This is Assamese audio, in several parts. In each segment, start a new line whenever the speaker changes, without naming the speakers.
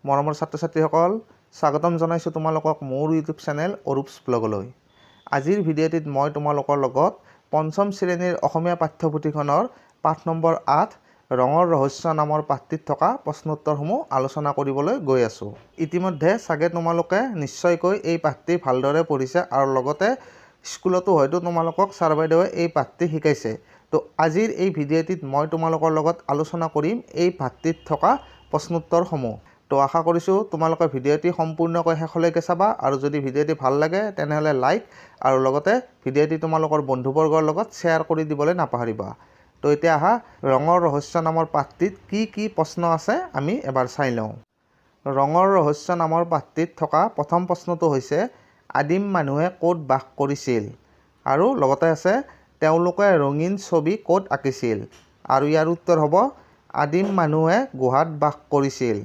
মৰমৰ ছাত্ৰ ছাত্ৰীসকল, স্বাগতম জনাইছোঁ তোমালোকক মোৰ ইউটিউব চেনেল অৰূপছ ব্লগলৈ। আজিৰ ভিডিঅ'টিত মই তোমালোকৰ লগত পঞ্চম শ্ৰেণীৰ অসমীয়া পাঠ্যপুথিখনৰ পাঠ নম্বৰ 8 ৰঙৰ ৰহস্য নামৰ পাঠটিত থকা প্ৰশ্নোত্তৰসমূহ আলোচনা কৰিবলৈ গৈ আছোঁ। ইতিমধ্যে চাগে তোমালোকে নিশ্চয়কৈ এই পাঠটি ভালদৰে পঢ়িছা আৰু লগতে স্কুলতো হয়তো তোমালোকক ছাৰ বাইদেৱে এই পাঠটি শিকাইছে। তো আজিৰ এই ভিডিঅ'টিত মই তোমালোকৰ লগত আলোচনা কৰিম এই পাঠটিত থকা প্ৰশ্নোত্তৰসমূহ। তো আশা কৰিছোঁ তোমালোকে ভিডিঅ'টি সম্পূৰ্ণকৈ শেষলৈকে চাবা আৰু যদি ভিডিঅ'টি ভাল লাগে, তেনেহ'লে লাইক আৰু লগতে ভিডিঅ'টি তোমালোকৰ বন্ধুবৰ্গৰ লগত শ্বেয়াৰ কৰি দিবলৈ নাপাহৰিবা। তো এতিয়া আহা, ৰঙৰ ৰহস্য নামৰ পাঠটিত কি কি প্ৰশ্ন আছে আমি এবাৰ চাই লওঁ। ৰঙৰ ৰহস্য নামৰ পাঠটিত থকা প্ৰথম প্ৰশ্নটো হৈছে, আদিম মানুহে ক'ত বাস কৰিছিল? আৰু লগতে আছে, তেওঁলোকে ৰঙীন ছবি ক'ত আঁকিছিল? আৰু ইয়াৰ উত্তৰ হ'ব, আদিম মানুহে গুহাত বাস কৰিছিল।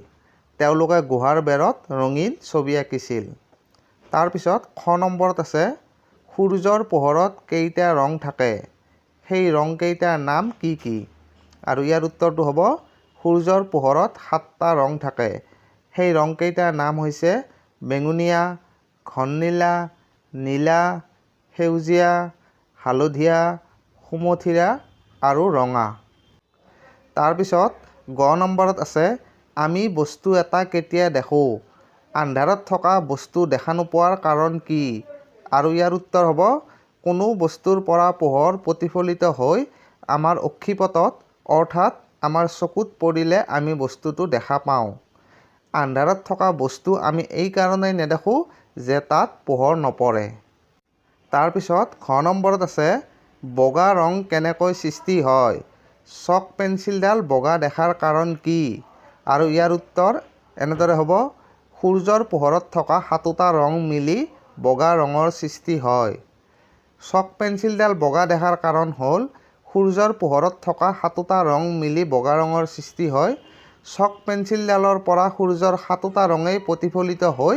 তেওঁলোকে গুহাৰ বেৰত ৰঙীন ছবি আঁকিছিল। তাৰপিছত খ নম্বৰত আছে, সূৰ্যৰ পোহৰত কেইটা ৰং থাকে? সেই ৰংকেইটাৰ নাম কি কি? আৰু ইয়াৰ উত্তৰটো হ'ব, সূৰ্যৰ পোহৰত 7টা ৰং থাকে। সেই ৰংকেইটাৰ নাম হৈছে বেঙুনীয়া, ঘন নীলা, নীলা, সেউজীয়া, হালধীয়া, সুমথিৰা আৰু ৰঙা। তাৰপিছত গ নম্বৰত আছে, আমি বস্তু এটা কেতিয়া দেখোঁ? আন্ধাৰত থকা বস্তু দেখা নোপোৱাৰ কাৰণ কি? আৰু ইয়াৰ উত্তৰ হ'ব, কোনো বস্তুৰ পৰা পোহৰ প্ৰতিফলিত হৈ আমাৰ অক্ষিপটত, অৰ্থাৎ আমাৰ চকুত পৰিলে আমি বস্তুটো দেখা পাওঁ। আন্ধাৰত থকা বস্তু আমি এইকাৰণেই নেদেখোঁ যে তাত পোহৰ নপৰে। তাৰপিছত ঘ নম্বৰত আছে, বগা ৰং কেনেকৈ সৃষ্টি হয়? চক পেঞ্চিলডাল বগা দেখাৰ কাৰণ কি? আৰু ইয়াৰ উত্তৰ এনেদৰে হ'ব, সূৰ্যৰ পোহৰত থকা 7টা ৰং মিলি বগা ৰঙৰ সৃষ্টি হয়। চক পেঞ্চিলডাল বগা দেখাৰ কাৰণ হ'ল সূৰ্যৰ পোহৰত থকা 7টা ৰং মিলি বগা ৰঙৰ সৃষ্টি হয়। চক পেঞ্চিলডালৰ পৰা সূৰ্যৰ 7টা ৰঙেই প্ৰতিফলিত হৈ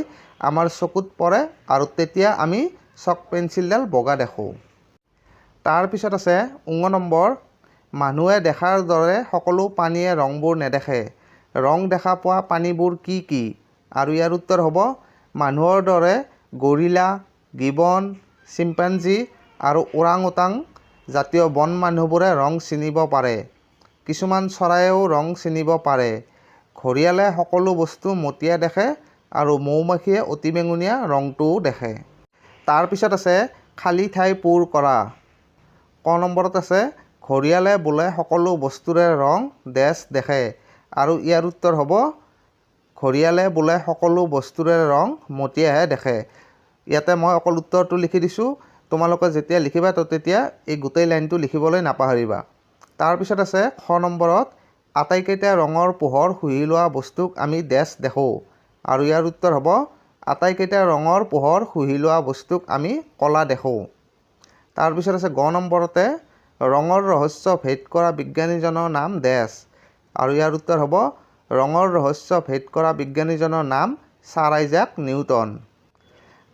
আমাৰ চকুত পৰে আৰু তেতিয়া আমি চক পেঞ্চিলডাল বগা দেখোঁ। তাৰপিছত আছে উঙ নম্বৰ, মানুহে দেখাৰ দৰে সকলো প্ৰাণীয়ে ৰংবোৰ নেদেখে। ৰং দেখা পোৱা প্ৰাণীবোৰ কি কি? আৰু ইয়াৰ উত্তৰ হ'ব, মানুহৰ দৰে গৰিলা, গিবন, চিম্পাঞ্জী আৰু ওৰাং ওটাং জাতীয় বন মানুহবোৰে ৰং চিনিব পাৰে। কিছুমান চৰায়েও ৰং চিনিব পাৰে। ঘৰিয়ালে সকলো বস্তু মটীয়া দেখে আৰু মৌ মাখিয়ে অতিবেঙুনীয়া ৰংটোও দেখে। তাৰপিছত আছে খালী ঠাই পূৰ কৰা। ক নম্বৰত আছে, ঘৰিয়ালে বোলে সকলো বস্তুৰে ৰং ডেছ দেখে। আৰু ইয়াৰ উত্তৰ হ'ব, ঘৰিয়ালে বোলে সকলো বস্তুৰে ৰং মটীয়াহে দেখে। ইয়াতে মই অকল উত্তৰটো লিখি দিছোঁ। তোমালোকে যেতিয়া লিখিবা, তো তেতিয়া এই গোটেই লাইনটো লিখিবলৈ নাপাহৰিবা। তাৰপিছত আছে খ নম্বৰত, আটাইকেইটা ৰঙৰ পোহৰ শুহি লোৱা বস্তুক আমি ডেছ দেখোঁ। আৰু ইয়াৰ উত্তৰ হ'ব, আটাইকেইটা ৰঙৰ পোহৰ শুহি লোৱা বস্তুক আমি ক'লা দেখোঁ। তাৰপিছত আছে গ নম্বৰতে, ৰঙৰ ৰহস্য ভেদ কৰা বিজ্ঞানীজনৰ নাম ডেছ। আৰু ইয়াৰ উত্তৰ হ'ব, ৰঙৰ ৰহস্য ভেদ কৰা বিজ্ঞানীজনৰ নাম ছাৰ আইজাক নিউটন।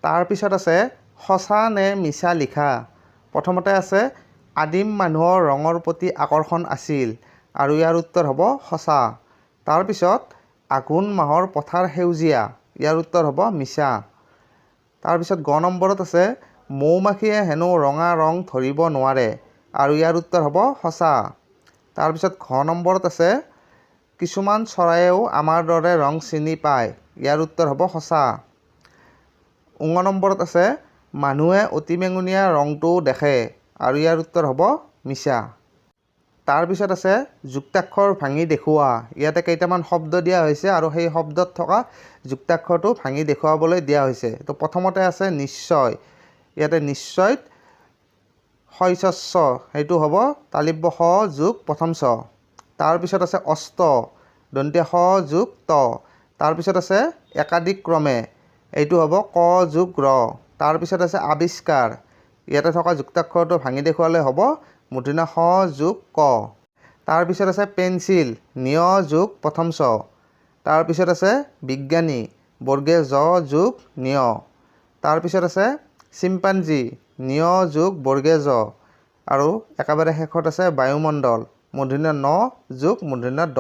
তাৰপিছত আছে সঁচা নে মিছা লিখা। প্ৰথমতে আছে, আদিম মানুহৰ ৰঙৰ প্ৰতি আকৰ্ষণ আছিল। আৰু ইয়াৰ উত্তৰ হ'ব সঁচা। তাৰপিছত আঘোণ মাহৰ পথাৰ সেউজীয়া। ইয়াৰ উত্তৰ হ'ব মিছা। তাৰপিছত গ নম্বৰত আছে, মৌ মাখিয়ে হেনো ৰঙা ৰং ধৰিব নোৱাৰে। আৰু ইয়াৰ উত্তৰ হ'ব সঁচা। তাৰপিছত ঘ নম্বৰত আছে, কিছুমান চৰায়েও আমাৰ দৰে ৰং চিনি পায়। ইয়াৰ উত্তৰ হ'ব সঁচা। উঙ নম্বৰত আছে, মানুহে অতিবেঙুনীয়া ৰংটোও দেখে। আৰু ইয়াৰ উত্তৰ হ'ব মিছা। তাৰপিছত আছে যুক্তাক্ষৰ ভাঙি দেখুওৱা। ইয়াতে কেইটামান শব্দ দিয়া হৈছে আৰু সেই শব্দত থকা যুক্তাক্ষৰটো ভাঙি দেখুৱাবলৈ দিয়া হৈছে। তো প্ৰথমতে আছে নিশ্চয়। ইয়াতে নিশ্চয়ত শইচস্ব, সেইটো হ'ব তালিব্য স যোগ প্ৰথম চ। তাৰপিছত আছে অস্ত, দন্তীয় স যোগ ত। তাৰপিছত আছে একাধিক ক্ৰমে, এইটো হ'ব ক যোগ ৰ। তাৰপিছত আছে আৱিষ্কাৰ, ইয়াতে থকা যুক্তাক্ষৰটো ভাঙি দেখুৱালে হ'ব মূৰ্ধন্য স যোগ ক। তাৰপিছত আছে পেঞ্চিল, নিয় যোগ প্ৰথম চ। তাৰপিছত আছে বিজ্ঞানী, বৰ্গীয় জ যোগ নিয়। তাৰপিছত আছে চিম্পাঞ্জী, নিয় যোগ বৰ্গীয় জ। আৰু একেবাৰে শেষত আছে বায়ুমণ্ডল, মূৰ্ধন্য ন যোগ মূৰ্ধন্য দ।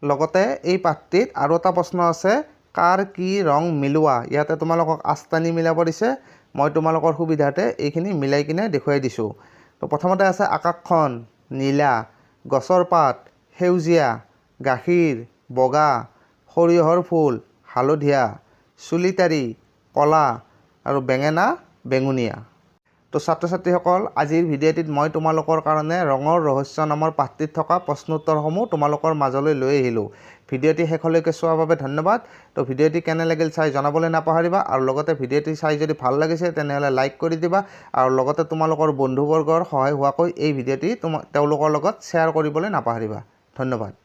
লগতে এই পাঠটিত আৰু এটা প্ৰশ্ন আছে, কাৰ কি ৰং মিলোৱা। ইয়াতে তোমালোকক আঁচ টানি মিলাব দিছে। মই তোমালোকৰ সুবিধাতে এইখিনি মিলাই কিনে দেখুৱাই দিছোঁ। তো প্ৰথমতে আছে আকাশখন নীলা, গছৰ পাত সেউজীয়া, গাখীৰ বগা, সৰিয়হৰ ফুল হালধীয়া, চুলিটাৰি ক'লা আৰু বেঙেনা বেঙুনীয়া। তো ছাত্ৰ ছাত্ৰীসকল, আজিৰ ভিডিঅ'টিত মই তোমালোকৰ কাৰণে ৰঙৰ ৰহস্য নামৰ পাঠটিত থকা প্ৰশ্নোত্তৰসমূহ তোমালোকৰ মাজলৈ লৈ আহিলোঁ। ভিডিঅ'টি শেষলৈকে চোৱাৰ বাবে ধন্যবাদ। তো ভিডিঅ'টি কেনে লাগিল চাই জনাবলৈ নাপাহৰিবা আৰু লগতে ভিডিঅ'টি চাই যদি ভাল লাগিছে, তেনেহ'লে লাইক কৰি দিবা আৰু লগতে তোমালোকৰ বন্ধুবৰ্গৰ সহায় হোৱাকৈ এই ভিডিঅ'টি তেওঁলোকৰ লগত শ্বেয়াৰ কৰিবলৈ নাপাহৰিবা। ধন্যবাদ।